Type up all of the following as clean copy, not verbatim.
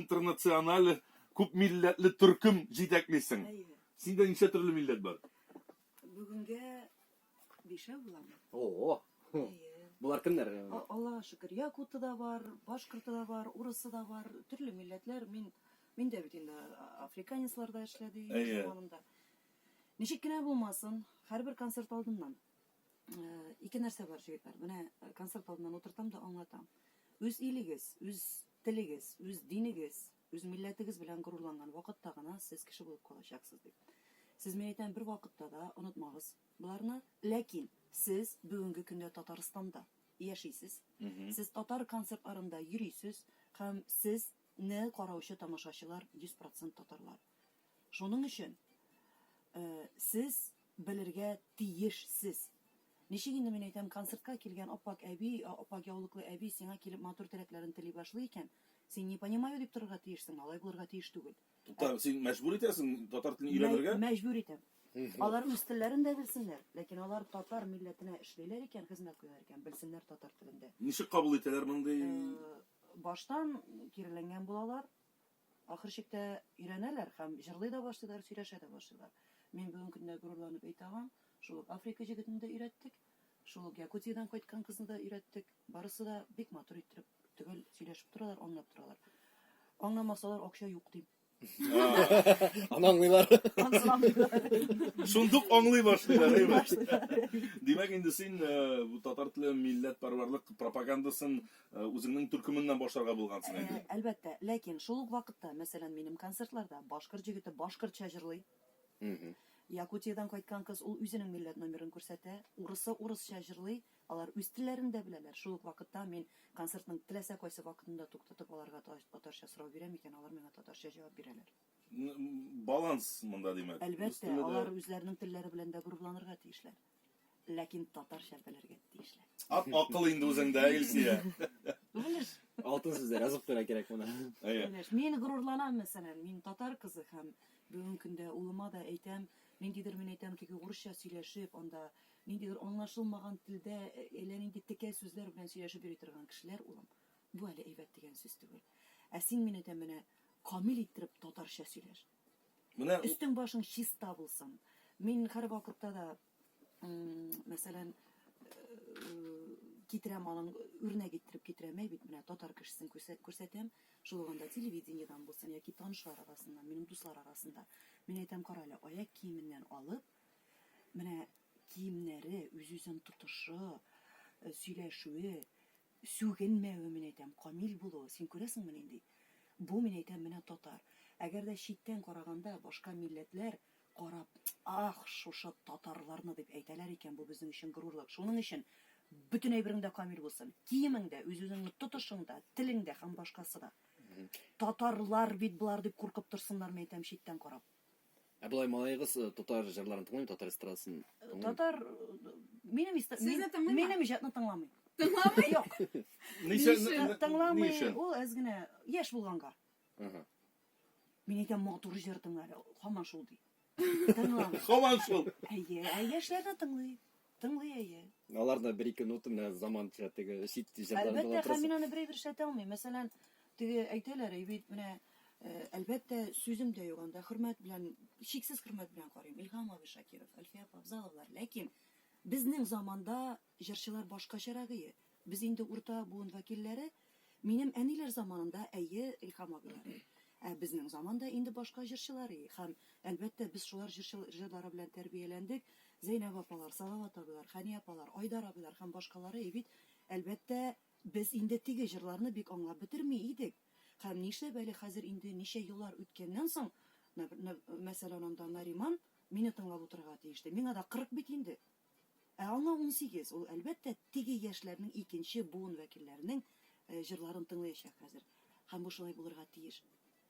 интернациональ күп милләтле төркем җитәклисең. Әйе. Синдә ничә төрле милләт бар? Бүгенгә бишәү буламы? О, Әйе. Болар кемнәр? Аллага шөкер, якуты да бар, башкорты да бар, урысы да бар, төрле милләтләр. Мин мин дә бит инде африканецлар да эшләде заманында. Ничек кенә булмасын, һәрбер концерт алдыннан ике нәрсә бар, җегетләр. Менә концерт алдыннан утыртам да аңлатам. Үз илегез, үз телегез, үз динегез, үз милләтегез белән горурланган вакытта гына сез кеше булып калачаксыз дип. Сез, мин әйтәм, бер вакытта да онытмагыз боларны. Ләкин сез бүгенге көндә Татарстанда яшисез. Сез татар концертларында йөрисез һәм сезне караучы тамашачылар 100% татарлар. Шуның өчен сез белергә тиешсез. Ничек инде, мин әйтәм, концертка килгән ап-ак әби, ап-ак яулыклы әби сиңа килеп матур теләкләрен тели башлый икән, син не понимаю дип торырга тиешсең, алай булырга тиеш түгел. Тукта, син мәҗбүр итәсең татар телен өйрәнергә? Мәҗбүр итәм. Алар үз телләрен дә белсеннәр, ләкин алар татар милләтенә эшлиләр икән, хезмәт куялар икән, белсеннәр татар телен дә. Ничек кабул итәләр мондый? Баштан киреләнгән булалар, Ахыр чиктә өйрәнәләр һәм җырлый да башлыйлар, сөйләшә дә башлыйлар. Мин бүгенге көндә горурланып әйтә алам, шул ук Африка җегетен дә өйрәттек, шул ук Якутиядән кайткан кызны да өйрәттек. Барысы да бик матур иттереп, төгәл сөйләшеп торалар, аңлап торалар. Аңламасалар, акча юк дим. Аны аңлыйлар. Анысын аңлыйлар. Шундук аңлый башлыйлар, әйме? Башлыйлар. Димәк, инде син э, бу татар теле милләтпәрварлык пропагандасын Э, үзеңнең төркеменнән башларга булгансың инде. Э, әлбәттә, ләкин шул ук вакытта, мәсәлән, минем концертларда башкорт җегете башкортча җырлый. Якутиядән кайткан кыз ул үзенең милләт номерын күрсәтә, урысы урысча җырлый, алар үз телләрен дә беләләр. Шул ук вакытта мин концертның теләсә кайсы вакытында туктатып аларга татарча сорау бирәм икән, алар миңа татарча җавап бирәләр. Баланс монда, димәк. Әлбәттә, алар үзләренең телләре белән дә горурланырга тиешләр. Ләкин татарча белергә тиешләр. Ак акыл инде үзеңдә, Илсия. Белеш. Алтын сүзләр язып куярга кирәк моны. Әйе. Белеш. Мин горурланам, мәсәлән, мин татар кызы һәм бүгенге көндә улыма да әйтәм, ниндидер мин әйтәм, теге урысча сөйләшеп, анда ниндидер аңлашылмаган телдә әллә нинди текә сүзләр белән сөйләшеп йөри торган кешеләр, улым, бу әле әйбәт дигән сүз түгел. Ә син, мин әйтәм, менә камил иттереп татарча сөйләш. Менә Өстең башың чиста булсын. Мин һәрвакытта да, мәсәлән, китерәм аның үрнәк иттереп китерәм, әй бит менә татар кешесен күрсәтәм, шул ук анда телевидениедән булсын яки танышлар арасыннан, минем дуслар арасында. Мин әйтәм, кара әле, аяк киеменнән алып, менә киемнәре, үз-үзен тотышы, сөйләшүе, Сүгенмәве, мин әйтәм, камил булуы, син күрәсеңме нинди? Бу, мин әйтәм, менә татар. Әгәр дә читтән караганда башка милләтләр карап, ах, шушы татарларны дип әйтәләр икән, бу безнең өчен горурлык. Шуның өчен бөтен әйберең дә камил булсын. Киемең дә, үз-үзеңне тотышың да, телең дә һәм башкасы да. Татарлар бит болар дип куркып торсыннар, мин әйтәм, читтән карап. Ә болай малаегыз э, татар җырларын тыңлыймы, татар эстрадасын тыңлыймы? Татар э, минем иста- Сезне мин- тыңлыймы? минем иҗатны тыңламый. Тыңламый? Юк. Ничә Ни өчен? ни Тыңламый, өчен? ул әз генә яшь булганга. Ага. Мин әйтәм, матур җыр тыңла әле, һаман шул ди. Тыңламый. Һаман шул. Әйе, ә яшьләрне тыңлый. Тыңлый, әйе. Алар да бер-ике нота менә заманча теге чит җырларын Әлбәттә, тыңлап һәм мин торасың. аны бер әйбер эшләтә алмыйм. Мәсәлән, теге әйтәләр, әй бит менә э, әлбәттә, сүзем дә юк анда, хөрмәт белән, чиксез хөрмәт белән карыйм. Илһам абый Шакиров, Әлфия апа Авзаловлар. Ләкин безнең заманда җырчылар башкачарак ие. Без инде урта буын вәкилләре. Минем әниләр заманында, әйе, Илһам абыйлар. Ә безнең заманда инде башка җырчылар ие. Һәм, әлбәттә, без шулар җырчы җырлары белән тәрбияләндек. Зәйнәб апалар, Салават абыйлар, Хәния апалар, Айдар абыйлар һәм башкалары и бит, әлбәттә, без инде теге җырларны бик аңлап бетерми идек. Һәм нишләп әле хәзер инде ничә еллар үткәннән соң, мәсәлән, анда Нариман мине тыңлап утырырга тиеште. Миңа да 40 бит инде. Ә аңа 18. Ул, әлбәттә, теге яшьләрнең икенче буын вәкилләренең җырларын тыңлаячак хәзер. Һәм бу шулай булырга тиеш.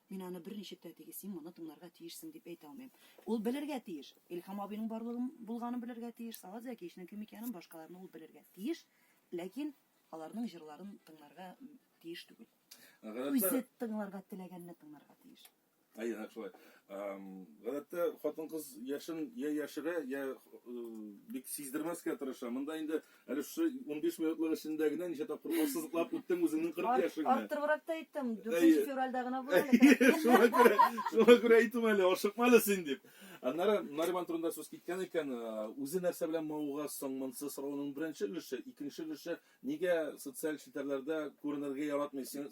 Мин аны берничек тә теге син моны тыңларга тиешсең дип әйтә алмыйм. Ул белергә тиеш. Илһам абыйның барлыгын булганын белергә тиеш, Салават Зәкиевичның кем икәнен, башкаларны ул белергә тиеш, ләкин аларның җырларын тыңларга тиеш түгел. Гадәттә Үзе тыңларга теләгәнне тыңларга тиеш. Әйе, нәкъ шулай. Гадәттә хатын-кыз яшен я яшерә, я э, бик сиздермәскә тырыша. Монда инде әле шушы 15 минутлык эчендә генә ничә тапкыр ассызыклап үттең үзеңнең 40 яшеңне. Арттырыбрак та әйттем, 4 февральдә генә була әле. Шуңа күрә, шуңа күрә әйтүм әле, ашыкма әле син дип. Аннары Нариман турында сүз киткән икән, э, үзе нәрсә белән мавыга соң? Монысы сорауның беренче өлеше, икенче өлеше, нигә социаль челтәрләрдә күренергә яратмый? Синең